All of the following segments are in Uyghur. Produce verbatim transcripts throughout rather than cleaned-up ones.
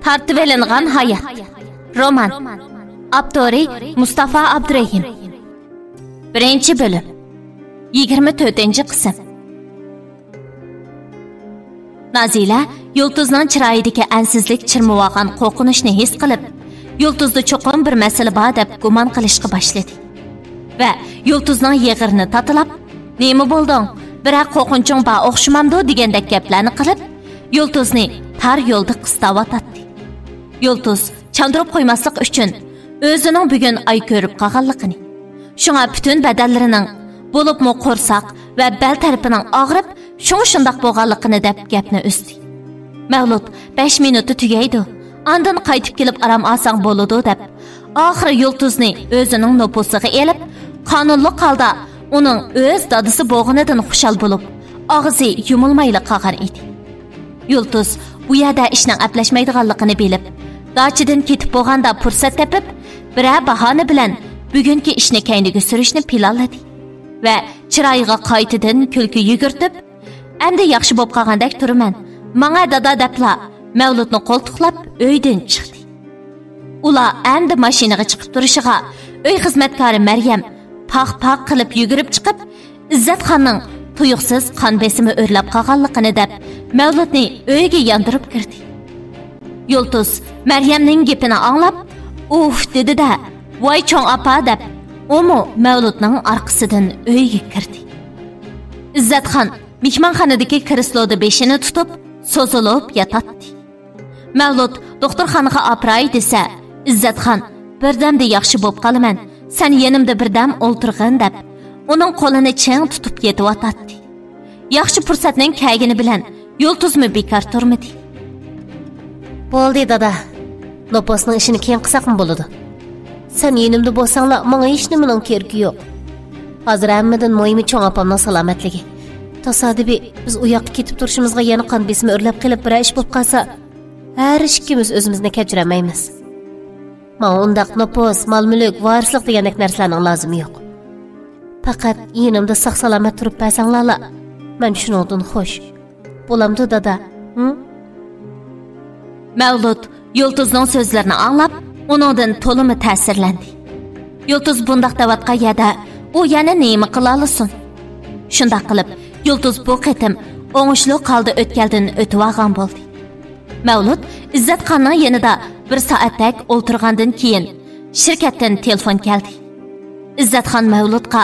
تارتىۋېلىنغان ھايات. رومان. ئاپتورى مۇستافا ئابدۇرېھىم. بىرىنچى بۆلۈم. يىگىرمە تۆتىنچى قىسىم. نازىلە يۇلتۇزنىڭ چىرايىدىكى ئەنسىزلىك چىرمىۋالغان قورقۇنچنى ھېس قىلىپ، يۇلتۇزدا چوقۇم بىر مەسىلە بار دەپ گۇمان قىلىشقا باشلىدى. ۋە يۇلتۇزنىڭ يىغىرىنى تاتىلاپ، «نېمە بولدۇڭ؟ بىرەر قورقۇنچۇڭ بار ئوخشىمامدۇ؟» دېگەندەك گەپلەرنى قىلىپ، يۇلتۇزنى تار يولدا قىستاۋاتاتتى. يۇلتۇز چاندۇرۇپ قويماسلىق ئۈچۈن ئۆزىنىڭ بۈگۈن ئاي كۆرۈپ قالغانلىقىنى، شۇڭا پۈتۈن بەدەنلىرىنىڭ، بولۇپمۇ قورساق ۋە بەل تەرىپىنىڭ ئاغرىپ، شۇڭا شۇنداق بولغانلىقىنى دەپ گەپنى ئۈزدى. مەۋلۇت، «بەش مىنۇتتا تۈگەيدۇ، ئاندىن قايتىپ كېلىپ ئارام ئالساڭ بولىدۇ» دەپ، ئاخىرى يۇلتۇزنى ئۆزىنىڭ نوپۇسىغا ئېلىپ، قانۇنلۇق ھالدا ئۇنىڭ ئۆز دادىسى بولغىنىدىن خۇشال بولۇپ، ئاغزى يۇمۇلمايلا قالغان ئىدى. يۇلتۇز بۇ يەردە ئىشنىڭ ئەپلەشمەيدىغانلىقىنى بىلىپ، داچىدىن كېتىپ بولغاندا پۇرسەت تېپىپ، بىرەر باھانە بىلەن بۈگۈنكى ئىشنى كەينىگە سۈرۈشنى پىلانلىدى ۋە چىرايىغا قايتىدىن كۈلكە يۈگۈرتۈپ، «ئەمدى ياخشى بولۇپ قالغاندەك تۇرىمەن، ماڭە دادا» دەپلا مەۋلۇتنى قولتۇقلاپ ئۆيدىن چىقتى. ئۇلار ئەمدى ماشىنىغا چىقىپ تۇرۇشىغا، ئۆي خىزمەتكارى مەريەم پاخ-پاخ قىلىپ يۈگۈرۈپ چىقىپ، ئىززەتخاننىڭ تۇيۇقسىز قان بېسىمى ئۆرلەپ قالغانلىقىنى دەپ، مەۋلۇتنى ئۆيگە ياندۇرۇپ كىردى. يۇلتۇز مەريەمنىڭ گېپىنى ئاڭلاپ، «ئۇھ» دېدى-دە، «ۋاي چوڭ ئاپا» دەپ، ئۇمۇ مەۋلۇتنىڭ ئارقىسىدىن ئۆيگە كىردى. ئىززەتخان مېھمانخانىدىكى كرېسلودا بېشىنى تۇتۇپ، سوزۇلۇپ ياتاتتى. مەۋلۇت دوختۇرخانىغا ئاپىراي دېسە، ئىززەتخان، «بىردەمدە ياخشى بوپ قالىمەن، سەن يېنىمدا بىردەم ئولتۇرغىن» دەپ، ئۇنىڭ قولىنى چىڭ تۇتۇپ يېتىۋاتاتتى. ياخشى پۇرسەتنىڭ كەلگىنى بىلەن يۇلتۇزمۇ بىكار تۇرمىدى. «بولدى، دادا. نوپۇسنىڭ ئىشىنى كېيىن قىلساقمۇ بولىدۇ. سەن يېنىمدا بولساڭلا، ماڭا ھېچنېمىنىڭ كېرىكى يوق. ھازىر ھەممىدىن مۇھىمى چوڭ ئاپامنىڭ سالامەتلىكى. تاسادىپىي بىز ئۇ ياققا كېتىپ تۇرۇشىمىزغا يەنە قان بېسىمى ئۆرلەپ قېلىپ، بىرەر ئىش بوپ قالسا، ھەر ئىككىمىز ئۆزىمىزنى كەچۈرەلمەيمىز. ماڭا ئۇنداق نوپۇس، مال-مۈلۈك، ۋارىسلىق دېگەندەك نەرسىلەرنىڭ لازىمى يوق. پەقەت يېنىمدا ساق-سالامەت تۇرۇپ بەرسەڭلارلا، مەن شۇنىڭدىن خۇش. بولامدۇ، دادا؟ ھىم؟» مەۋلۇت يۇلتۇزنىڭ سۆزلىرىنى ئاڭلاپ، ئۇنىڭدىن تولىمۇ تەسىرلەندى. يۇلتۇز بۇنداق دەۋاتقان يەردە ئۇ يەنە نېمە قىلالىسۇن؟ شۇنداق قىلىپ، يۇلتۇز بۇ قېتىم ئوڭۇشلۇق ھالدا ئۆتكەلدىن ئۆتۈۋالغان بولدى. مەۋلۇت ئىززەتخاننىڭ يېنىدا بىر سائەتتەك ئولتۇرغاندىن كېيىن، شىركەتتىن تېلېفون كەلدى. ئىززەتخان مەۋلۇتقا،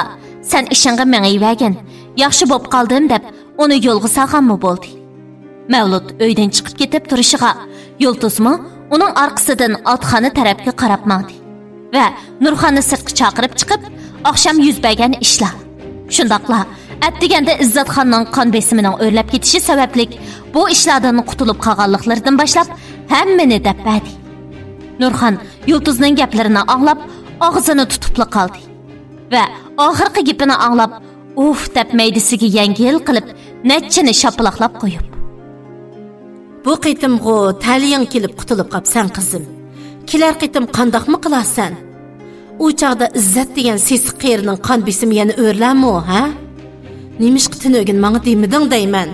«سەن ئىشىڭغا مېڭىۋەرگىن، ياخشى بوپ قالدىم» دەپ، ئۇنى يولغا سالغانمۇ بولدى. مەۋلۇت ئۆيدىن چىقىپ كېتىپ تۇرۇشىغا، يۇلتۇزمۇ ئۇنىڭ ئارقىسىدىن ئاتخانا تەرەپكە قاراپ ماڭدى ۋە نۇرخاننى سىرتقا چاقىرىپ چىقىپ، ئاخشام يۈز بەرگەن ئىشلار، شۇنداقلا ئەتىگەندە ئىززەتخاننىڭ قان بېسىمىنىڭ ئۆرلەپ كېتىشى سەۋەبلىك بۇ ئىشلاردىن قۇتۇلۇپ قالغانلىقلىرىدىن باشلاپ، ھەممىنى دەپ بەردى. نۇرخان يۇلتۇزنىڭ گەپلىرىنى ئاڭلاپ، ئاغزىنى تۇتۇپلا قالدى ۋە ئاخىرقى گېپىنى ئاڭلاپ، «ئۇھ» دەپ مەيدىسىگە يەڭگىل قىلىپ، نەچچىنى شاپىلاقلاپ قويۇپ، «بۇ قېتىمغۇ تەلىيىڭ كېلىپ قۇتۇلۇپ قاپسەن، قىزىم. كېلەر قېتىم قانداقمۇ قىلارسەن؟ ئۇ چاغدا ئىززەت دېگەن سېسىق قېرىنىڭ قان بېسىمى يەنە ئۆرلەرمۇ، ھە؟ نېمىشقا تۈنۈگۈن ماڭا دېمىدىڭ دەيمەن.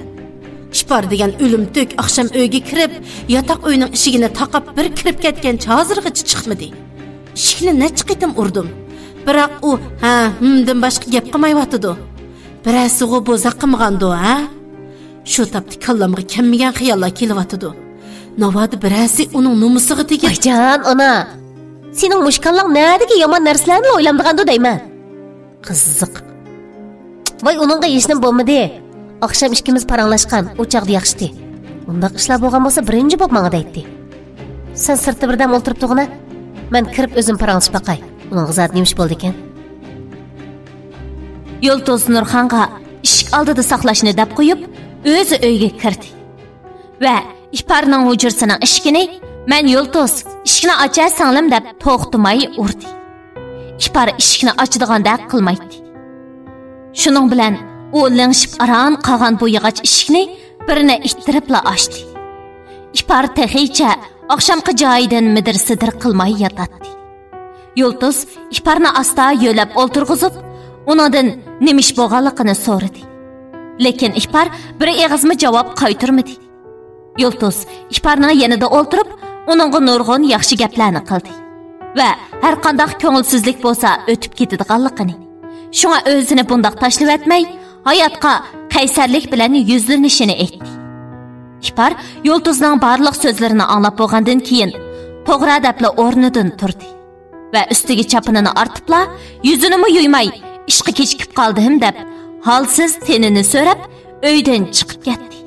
ئىپار دېگەن ئۆلۈمتۈك ئاخشام ئۆيگە كىرىپ، ياتاق ئۆينىڭ ئىشىكىنى تاقاپ بىر كىرىپ كەتكەنچە ھازىرغىچە چىقمىدى. ئىشىكنى نەچچە قېتىم ئۇردۇم. بىراق ئۇ ھە، ھىمدىن باشقا گەپ قىلمايۋاتىدۇ. بىرەرسىغۇ بوزەك قىلمىغاندۇ، ھە؟ شۇ تاپتا كاللامغا كەلمىگەن خىياللار كېلىۋاتىدۇ. ناۋادا بىرەرسى ئۇنىڭ نومۇسىغا تېگىپ...» «ۋايجان، ئانا! سېنىڭ مۇشۇ كاللاڭ نەدىكى يامان نەرسىلەرنىلا ئويلامدىغاندۇ دەيمەن.» «قىزىق. ۋاي، ئۇنىڭغا ھېچنېمە بولمىدى. ئاخشام ئىككىمىز پاراڭلاشقان، ئۇ چاغدا ياخشىتى. ئۇنداق ئىشلار بولغان بولسا، بىرىنچى بولۇپ ماڭا دەيتتى. سەن سىرتتا بىردەم ئولتۇرۇپ تۇرغىنا، مەن كىرىپ ئۆزۈم پاراڭلىشىپ باقاي. ئۇنىڭغا زادى نېمە ئىش بولدىكىن؟» يۇلتۇز نۇرخانغا ئىشىك ئالدىدا ساقلاشنى دەپ قويۇپ، ئۆزى ئۆيگە كىردى ۋە ئىپارنىڭ ھۇجرىسىنىڭ ئىشىكىنى، «مەن يۇلتۇز، ئىشىكنى ئاچە سىڭلىم» دەپ توختىماي ئۇردى. ئىپار ئىشىكنى ئاچىدىغاندەك قىلمايتتى. شۇنىڭ بىلەن ئۇ لىڭشىپ ئاران قالغان بۇ ياغاچ ئىشىكنى بىرنى ئىتتىرىپلا ئاچتى. ئىپار تېخىچە ئاخشامقى جايىدىن مىدىر-سىدىر قىلماي ياتاتتى. يۇلتۇز ئىپارنى ئاستا يۆلەپ ئولتۇرغۇزۇپ، ئۇنىڭدىن نېمە ئىش بولغانلىقىنى سورىدى. لېكىن ئىپار بىر ئېغىزمۇ جاۋاب قايتۇرمىدى. يۇلتۇز ئىپارنىڭ يېنىدا ئولتۇرۇپ، ئۇنىڭغا نۇرغۇن ياخشى گەپلەرنى قىلدى ۋە ھەرقانداق كۆڭۈلسىزلىك بولسا ئۆتۈپ كېتىدىغانلىقىنى، شۇڭا ئۆزىنى بۇنداق تاشلىۋەتمەي، ھاياتقا قەيسەرلىك بىلەن يۈزلىنىشىنى ئېيتتى. ئىپار يۇلتۇزنىڭ بارلىق سۆزلىرىنى ئاڭلاپ بولغاندىن كېيىن، توغرا دەپلا ئورنىدىن تۇردى ۋە ئۈستىگە چاپىنىنى ئارتىپلا، يۈزىنىمۇ يۇيماي، «ئىشقا كېچىكىپ قالدىم» دەپ، ھالسىز تېنىنى سۆرەپ، ئۆيدىن چىقىپ كەتتى.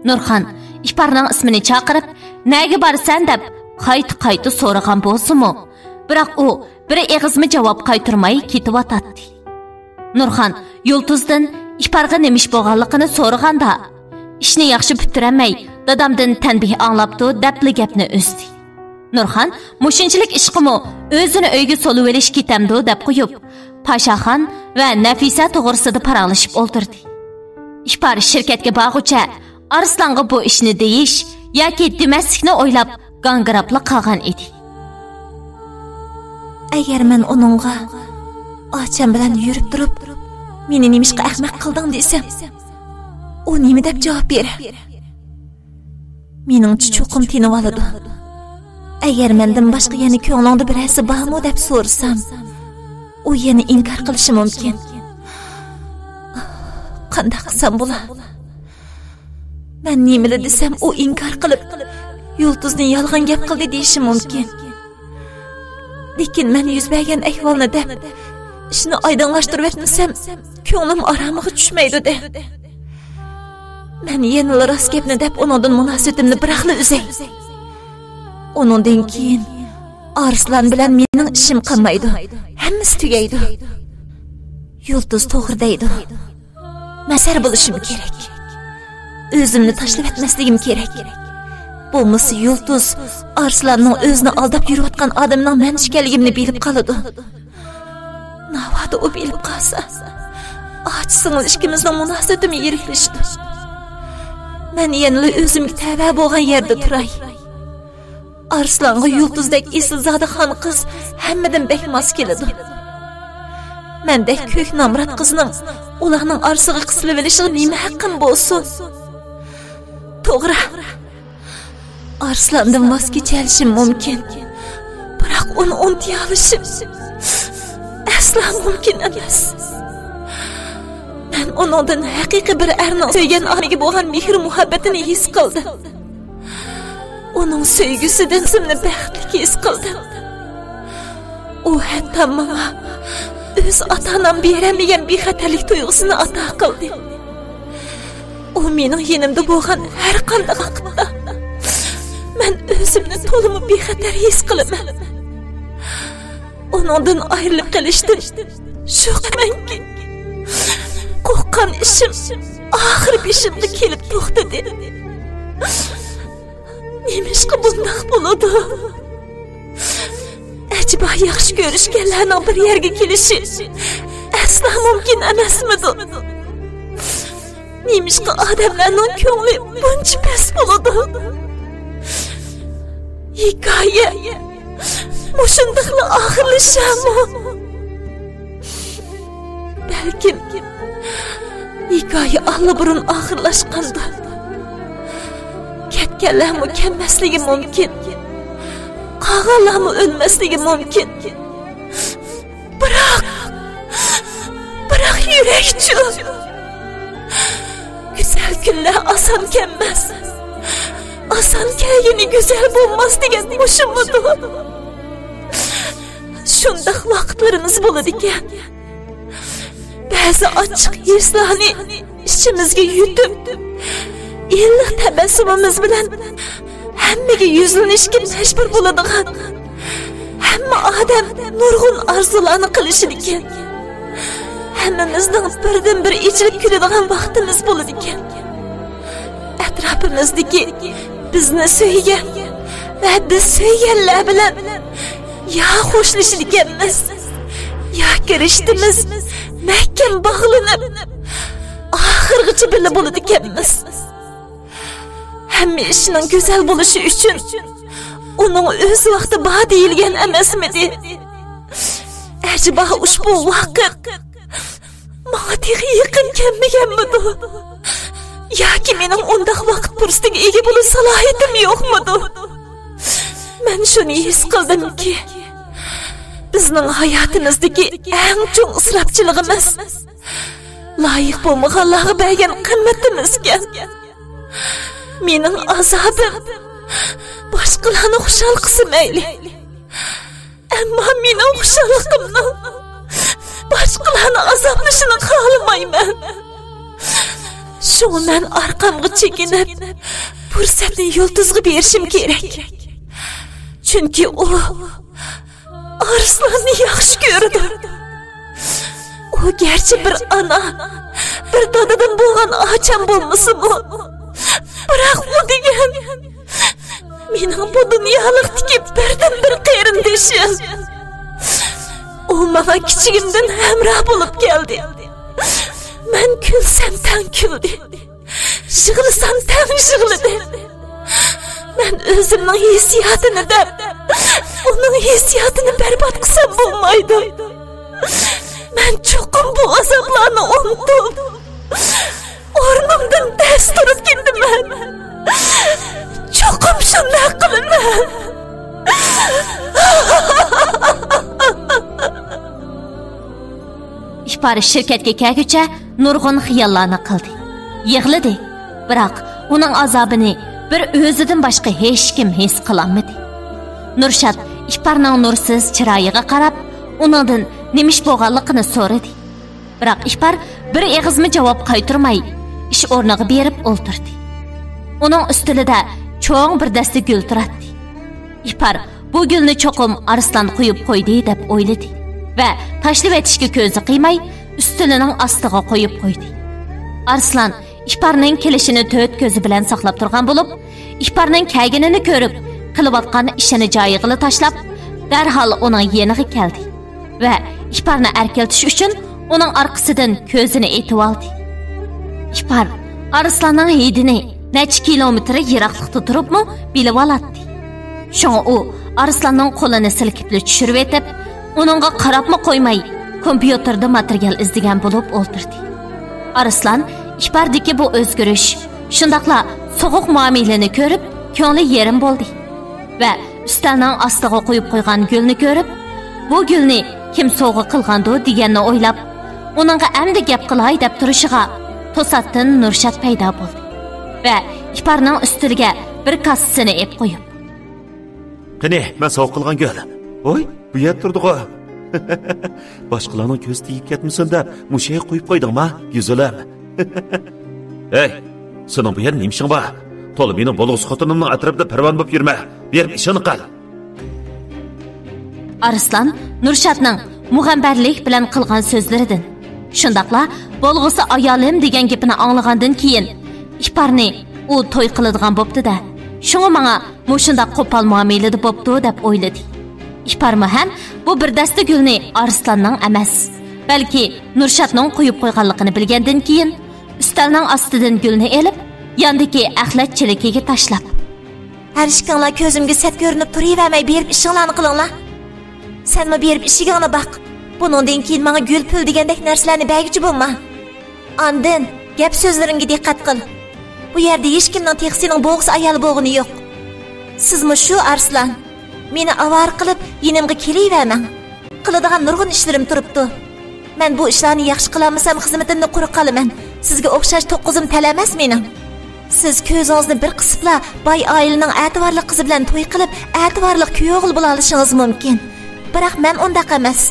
نۇرخان ئىپارنىڭ ئىسمىنى چاقىرىپ، «نەگە بارىسەن؟» دەپ قايتا-قايتا سورىغان بولسىمۇ، بىراق ئۇ بىر ئېغىزمۇ جاۋاب قايتۇرماي كېتىۋاتاتتى. نۇرخان يۇلتۇزدىن ئىپارغا نېمە ئىش بولغانلىقىنى سورىغاندا، «ئىشنى ياخشى پۈتتۈرەلمەي، دادامدىن تەنبىھ ئاڭلاپتۇ» دەپلا گەپنى ئۈزدى. نۇرخان مۇشۇنچىلىك ئىشقىمۇ ئۆزىنى ئۆيگە سولىۋېلىش كېتەمدۇ دەپ قويۇپ، پاشاخان ۋە نەفىسە توغرىسىدا پاراڭلىشىپ ئولتۇردى. ئىپار شىركەتكە بارغۇچە ئارسلانغا بۇ ئىشنى دېيىش ياكى دېمەسلىكنى ئويلاپ گاڭگىراپلا قالغان ئىدى. ئەگەر مەن ئۇنىڭغا ئاچام بىلەن يۈرۈپ تۇرۇپ، «مېنى نېمىشقا ئەخمەق قىلدىڭ؟» دېسەم، ئۇ نېمە دەپ جاۋاب بېرەر؟ مېنىڭچە چوقۇم تېنىۋالىدۇ. ئەگەر مەندىن باشقا يەنە كۆڭلۈڭدە بىرەرسى بارمۇ دەپ سورىسام، ئۇ يەنە ئىنكار قىلىشى مۇمكىن. قانداق قىلسام بولا؟ مەن نېمىلا دېسەم، ئۇ ئىنكار قىلىپ، «يۇلتۇزنى يالغان گەپ قىلدى» دېيىشى مۇمكىن. لېكىن مەن يۈز بەرگەن ئەھۋالنى دەپ، ئىشنى ئايدىڭلاشتۇرۇۋەتمىسەم، كۆڭلۈم ئارامىغا چۈشمەيدۇ دە. مەن يەنىلا راست گەپنى دەپ، ئۇنىڭدىن مۇناسىۋىتىمنى بىراقلا ئۈزەي. ئۇنىڭدىن كېيىن ئارسلان بىلەن مېنىڭ ئىشىم قالمايدۇ. ھەممىسى تۈگەيدۇ. يۇلتۇز توغرا دەيدۇ. مەسەر بولۇشۇم كېرەك. ئۆزۈمنى تاشلىۋەتمەسلىكىم كېرەك. بولمىسا يۇلتۇز ئارسلاننىڭ ئۆزىنى ئالداپ يۈرۈۋاتقان ئادىمىنىڭ مەن ئىكەنلىكىمنى بىلىپ قالىدۇ. ناۋادا ئۇ بىلىپ قالسا، ئاچا سىڭىل ئىككىمىزنىڭ مۇناسىۋىتىمۇ يىرىكلىشىدۇ. مەن يەنىلا ئۆزۈمگە تەۋە بولغان يەردە تۇراي. ئارسلانغا يۇلتۇزدەك ئېسىلزادە خان قىز ھەممىدىن بەك ماس كېلىدۇ. مەندەك كۆك نامرات قىزنىڭ ئۇلارنىڭ ئارىسىغا قىسىلىۋېلىشىغا نېمە ھەققىم بولسۇن؟ توغرا، ئارسلاندىن ۋاز كېچەلىشىم مۇمكىن، بىراق ئۇنى ئۇنتۇيالىشىم ئەسلا مۇمكىن ئەمەس. مەن ئۇنىڭدىن ھەقىقىي بىر ئەرنىڭ سۆيگەن ئادىمىگە بولغان مېھىر-مۇھەببىتىنى ھېس قىلدىم. ئۇنىڭ سۆيگۈسىدىن ئۆزۈمنى بەختلىك ھېس قىلدىم. ئۇ ھەتتا ماڭا ئۆز ئاتا-ئانام بېرەلمىگەن بىخەتەرلىك تۇيغۇسىنى ئاتا قىلدى. ئۇ مېنىڭ يېنىمدا بولغان ھەر قانداق ۋاقىتتا مەن ئۆزۈمنى تولىمۇ بىخەتەر ھېس قىلىمەن. ئۇنىڭدىن ئايرىلىپ قېلىشتىن شوقمەنكى، قورققان ئىشىم ئاخىر بېشىمغا كېلىپ توختىدى. نېمىشقا بۇنداق بولىدۇ؟ ئەجەبا ياخشى كۆرۈشكەنلەرنىڭ بىر يەرگە كېلىشى ئەسلا مۇمكىن ئەمەسمىدۇ؟ نېمىشقا ئادەملەرنىڭ كۆڭلى بۇنچە پەس بولىدۇ؟ ھېكايە مۇشۇنداقلا ئاخىرلىشارمۇ؟ بەلكىم ھېكايە ئاللىبۇرۇن ئاخىرلاشقاندۇ؟ كەتكەنلەرمۇ كەلمەسلىكى مۇمكىن. قالغانلارمۇ ئۆلمەسلىكى مۇمكىن. بىراق، بىراق يۈرەكچۇ؟ گۈزەل كۈنلەر ئاسان كەلمەس. ئاسان كەلگىنى گۈزەل بولماس دېگەن مۇشۇمىدۇ؟ شۇنداق ۋاقىتلىرىمىز بولىدىكەن. بەزى ئاچچىق ھېسلارنى ئىچىمىزگە يۇتۇپ، ئىللىق تەبەسسۇمىمىز بىلەن ھەممىگە يۈزلىنىشكە مەجبۇر بولىدىغان، ھەممە ئادەم نۇرغۇن ئارزۇلارنى قىلىشىدىكەن. ھەممىمىزنىڭ بىردىنبىر ئېچىلىپ كۈلىدىغان ۋاقتىمىز بولىدىكەن. ئەتراپىمىزدىكى بىزنى سۆيگەن ۋە بىز سۆيگەنلەر بىلەن يا خوشلىشىدىكەنمىز، يا كىرىشتىمىز مەھكەم باغلىنىپ، ئاخىرغىچە بىللە بولىدىكەنمىز. ھەممە ئىشنىڭ گۈزەل بولۇشى ئۈچۈن ئۇنىڭ ئۆز ۋاقتى بار دېيىلگەن ئەمەسمىدى؟ ئەجەبا ئۇشبۇ ۋاقىت ماڭا تېخى يېقىن كەلمىگەنمىدۇ؟ ياكى مېنىڭ ئۇنداق ۋاقىت پۇرسىتىگە ئىگە بولۇش سالاھىيىتىم يوقمىدۇ؟ مەن شۇنى ھېس قىلدىمكى، بىزنىڭ ھاياتىمىزدىكى ئەڭ چوڭ ئىسراپچىلىقىمىز لايىق بولمىغانلارغا بەرگەن قىممىتىمىزكەن. مېنىڭ ئازابىم باشقىلارنى خۇشال قىلسا مەيلى. ئەمما مېنىڭ خۇشاللىقىمنىڭ باشقىلارنى ئازابلىشىنى خالىمايمەن. شۇڭا مەن ئارقامغا چېكىنىپ، پۇرسەتنى يۇلتۇزغا بېرىشىم كېرەك. چۈنكى ئۇ ئارسلاننى ياخشى كۆرىدۇ. ئۇ گەرچە بىر ئانا، بىر دادىدىن بولغان ئاچام بولمىسىمۇ، بىراق ئۇ دېگەن مېنىڭ بۇ دۇنيالىقتىكى بىردىنبىر قېرىندىشىم. ئۇ ماڭا كىچىكىمدىن ھەمراھ بولۇپ كەلدى. مەن كۈلسەم تەڭ كۈلدى. يىغلىسام تەڭ يىغلىدى. مەن ئۆزۈمنىڭ ھېسسىياتىنى دەپ، ئۇنىڭ ھېسسىياتىنى بەربات قىلسام بولمايدۇ. مەن چوقۇم بۇ ئازابلارنى ئۇنتۇپ، ئورنۇمدىن تەس تۇرۇپ كېتىمەن. چوقۇم شۇنداق قىلىمەن. ئىپار شىركەتكە كەلگۈچە نۇرغۇن خىياللارنى قىلدى. يىغلىدى. بىراق ئۇنىڭ ئازابىنى بىر ئۆزىدىن باشقا ھېچكىم ھېس قىلالمىدى. نۇرشات ئىپارنىڭ نۇرسىز چىرايىغا قاراپ، ئۇنىڭدىن نېمە ئىش بولغانلىقىنى سورىدى. بىراق ئىپار بىر ئېغىزمۇ جاۋاب قايتۇرماي، ئىش ئورنىغا بېرىپ ئولتۇردى. ئۇنىڭ ئۈستىلىدە چوڭ بىر دەستە گۈل تۇراتتى. ئىپار بۇ گۈلنى چوقۇم ئارسلان قويۇپ قويدى دەپ ئويلىدى ۋە تاشلىۋېتىشكە كۆزى قىيماي، ئۈستىلىنىڭ ئاستىغا قويۇپ قويدى. ئارسلان ئىپارنىڭ كېلىشىنى تۆت كۆزى بىلەن ساقلاپ تۇرغان بولۇپ، ئىپارنىڭ كەلگىنىنى كۆرۈپ، قىلىۋاتقان ئىشىنى جايىغىلا تاشلاپ، دەرھال ئۇنىڭ يېنىغا كەلدى ۋە ئىپارنى ئەركىلىتىش ئۈچۈن ئۇنىڭ ئارقىسىدىن كۆزىنى ئېتىۋالدى. ئىپار ئارسلاننىڭ ھىدىنى نەچچە كىلومېتىر يىراقلىقتا تۇرۇپمۇ بىلىۋالاتتى. شۇڭا ئۇ ئارسلاننىڭ قولىنى سىلكىپلا چۈشۈرۈۋېتىپ، ئۇنىڭغا قاراپمۇ قويماي، كومپيۇتېردا ماتېرىيال ئىزدىگەن بولۇپ ئولتۇردى. ئارسلان ئىپاردىكى بۇ ئۆزگىرىش، شۇنداقلا سوغۇق مۇئامىلىنى كۆرۈپ، كۆڭلى يېرىم بولدى ۋە ئۈستەلنىڭ ئاستىغا قويۇپ قويغان گۈلنى كۆرۈپ، بۇ گۈلنى كىم سوۋغا قىلغاندۇ دېگەننى ئويلاپ، ئۇنىڭغا ئەمدى گەپ قىلاي دەپ تۇرۇشىغا توساتتىن نۇرشات پەيدا بولدى ۋە ئىپارنىڭ ئۈستىلىگە بىر كاسىسىنى ئېلىپ قويۇپ، قېنى، مەن سوۋغا قىلغان گۈل. ھوي، بۇ يەردە تۇرىدىغۇ. باشقىلارنىڭ كۆزى تېگىپ كەتمىسۇن دەپ مۇشۇ يەرگە قويۇپ قويدۇڭما، گۈزىلىم؟ ھەي، سېنىڭ بۇ يەردە نېمە ئىشىڭ بار؟ تولا مېنىڭ بولغۇسى خوتۇنۇمنىڭ ئەتراپىدا پەرۋانە بولۇپ يۈرمە. بېرىپ ئىشىڭنى قىل. ئارسلان نۇرشاتنىڭ مۇغەمبەرلىك بىلەن قىلغان سۆزلىرىدىن، شۇنداقلا بولغۇسى ئايالىم دېگەن گېپىنى ئاڭلىغاندىن كېيىن، ئىپارنى ئۇ توي قىلىدىغان بوپتۇ-دە، شۇڭا ماڭا مۇشۇنداق قوپال مۇئامىلىدە بوپتۇ دەپ ئويلىدى. ئىپارمۇ ھەم بۇ بىر دەستە گۈلنى ئارسلاننىڭ ئەمەس، بەلكى نۇرشاتنىڭ قويۇپ قويغانلىقىنى بىلگەندىن كېيىن، ئۈستەلنىڭ ئاستىدىن گۈلنى ئېلىپ، ياندىكى ئەخلەت چېلىكىگە تاشلاپ، ھەر ئىككىڭلار كۆزۈمگە سەت كۆرۈنۈپ تۇرۇۋەرمەي، بېرىپ ئىشىڭلارنى قىلىڭلار. سەنمۇ بېرىپ ئىشىكىڭنى باق. بۇنىڭدىن كېيىن ماڭا گۈل-پۈل دېگەندەك نەرسىلەرنى بەرگۈچى بولما. ئاندىن گەپ-سۆزلىرىڭگە دىققەت قىل. بۇ يەردە ھېچكىمنىڭ تېخى سېنىڭ بولغۇسى ئايالى بولغىنى يوق. سىزمۇ شۇ، ئارسلان. مېنى ئاۋارە قىلىپ، يېنىمغا كېلىۋەرمەڭ. قىلىدىغان نۇرغۇن ئىشلىرىم تۇرۇپتۇ. مەن بۇ ئىشلارنى ياخشى قىلالمىسام، خىزمىتىمنى قۇرۇق قالىمەن. سىزگە ئوخشاش توققۇزۇم تەل ئەمەس مېنىڭ. سىز كۆزىڭىزنى بىر قىسىپلا، باي ئائىلىنىڭ ئەتىۋارلىق قىزى بىلەن توي قىلىپ، ئەتىۋارلىق كۈيئوغۇل بولالىشىڭىز مۇمكىن. بىراق مەن ئۇنداق ئەمەس.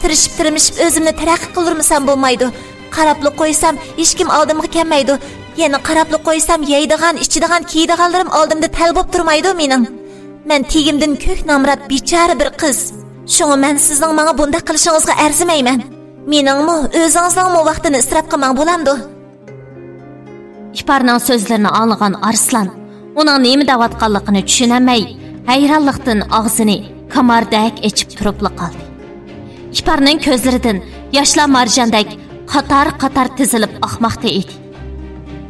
تىرىشىپ-تىرمىشىپ ئۆزۈمنى تەرەققىي قىلدۇرمىسام بولمايدۇ. قاراپلا قويسام، ھېچكىم ئالدىمغا كەلمەيدۇ. يەنە قاراپلا قويسام، يەيدىغان، ئىچىدىغان، كىيىدىغانلىرىم ئالدىمدا تەل بولۇپ تۇرمايدۇ مېنىڭ. مەن تېگىمدىن كۆك نامرات بىچارە بىر قىز. شۇڭا مەن سىزنىڭ ماڭا بۇنداق قىلىشىڭىزغا ئەرزىمەيمەن. مېنىڭمۇ، ئۆزىڭىزنىڭمۇ ۋاقتىنى ئىسراپ قىلماڭ، بولامدۇ؟ ئىپارنىڭ سۆزلىرىنى ئاڭلىغان ئارسلان ئۇنىڭ نېمە دەۋاتقانلىقىنى چۈشىنەلمەي، ھەيرانلىقتىن ئاغزىنى كاماردەك ئېچىپ تۇرۇپلا قالدى. ئىپارنىڭ كۆزلىرىدىن ياشلار مارجاندەك قاتار-قاتار تىزىلىپ ئاقماقتا ئىدى.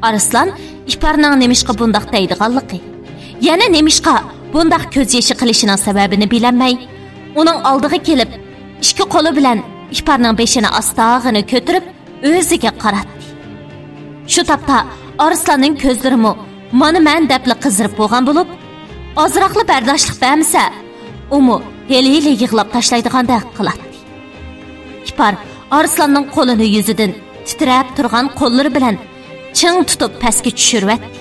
ئارسلان ئىپارنىڭ نېمىشقا بۇنداق دەيدىغانلىقى، يەنە نېمىشقا بۇنداق كۆز يېشى قىلىشىنىڭ سەۋەبىنى بىلەلمەي، ئۇنىڭ ئالدىغا كېلىپ، ئىككى قولى بىلەن ئىپارنىڭ بېشىنى ئاستاغىنا كۆتۈرۈپ، ئۆزىگە قاراتتى. شۇ تاپتا ئارسلاننىڭ كۆزلىرىمۇ مانا مەن دەپلا قىزىرىپ بولغان بولۇپ، ئازراقلا بەرداشلىق بەرمىسە، ئۇمۇ ھېلى-ھېلى يىغلاپ تاشلايدىغاندەك قىلاتتى. ئىپار ئارسلاننىڭ قولىنى يۈزىدىن تىترەپ تۇرغان قوللىرى بىلەن چىڭ تۇتۇپ پەسكە چۈشۈرۈۋەتتى.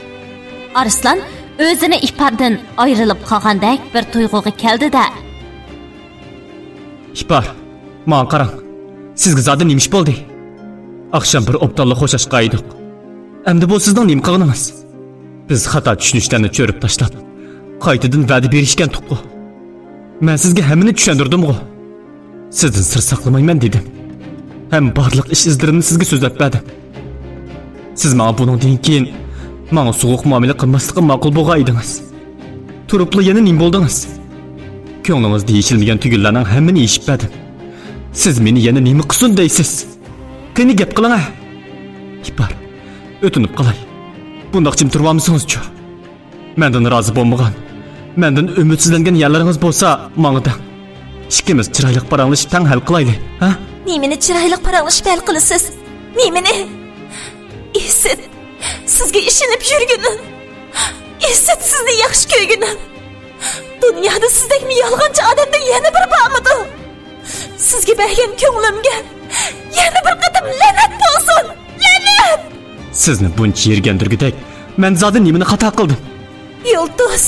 ئارسلان ئۆزىنى ئىپاردىن ئايرىلىپ قالغاندەك بىر تۇيغۇغا كەلدى-دە، ئىپار، ماڭا قاراڭ. سىزگە زادى نېمە ئىش بولدى؟ ئاخشام بىر ئوبدانلا خوشلاشقان ئىدۇق. ئەمدى بۇ سىزنىڭ نېمە قىلغىنىڭىز؟ بىز خاتا چۈشىنىشلەرنى چۆرۈپ تاشلاپ، قايتىدىن ۋەدە بېرىشكەنتۇققۇ. مەن سىزگە ھەممىنى چۈشەندۈردۈمغۇ؟ سىزدىن سىر ساقلىمايمەن دېدىم. ھەم بارلىق ئىش ئىزلىرىمنى سىزگە سۆزلەپ بەردىم. سىز ماڭا بۇنىڭدىن كېيىن ماڭا سوغۇق مۇئامىلە قىلماسلىققا ماقۇل بولغان ئىدىڭىز. تۇرۇپلا يەنە نېمە بولدىڭىز؟ كۆڭلىڭىزدە يېشىلمىگەن تۈگۈنلەرنىڭ ھەممىنى يېشىپ بەردىم. سىز مېنى يەنە نېمە قىلسۇن دەيسىز؟ قېنى، گەپ قىلىڭە. ئىپار، ئۆتۈنۈپ قالاي. بۇنداق جىم تۇرۇۋالمىسىڭىزچۇ؟ مەندىن رازى بولمىغان، مەندىن ئۈمىدسىزلەنگەن يەرلىرىڭىز بولسا، ماڭا دەڭ. ئىككىمىز چىرايلىق پاراڭلىشىپ تەڭ ھەل قىلايلى، ھە؟ نېمىنى چىرايلىق پاراڭلىشىپ ھەل قىلىسىز؟ نېمىنى؟ ئىسىت، سىزگە ئىشىنىپ يۈرگىنىم. ئىسىت، سىزنى ياخشى كۆرگىنىم. دۇنيادا سىزدەكمۇ يالغانچى ئادەمدە يەنە بىر بارمىدۇ؟ سىزگە بەرگەن كۆڭلۈمگە يەنە بىر قېتىم لەنەت بولسۇن! لەنەت! سىزنى بۇنچە يىرگەندۈرگۈدەك مەن زادى نېمىنى خاتا قىلدىم؟ يۇلتۇز!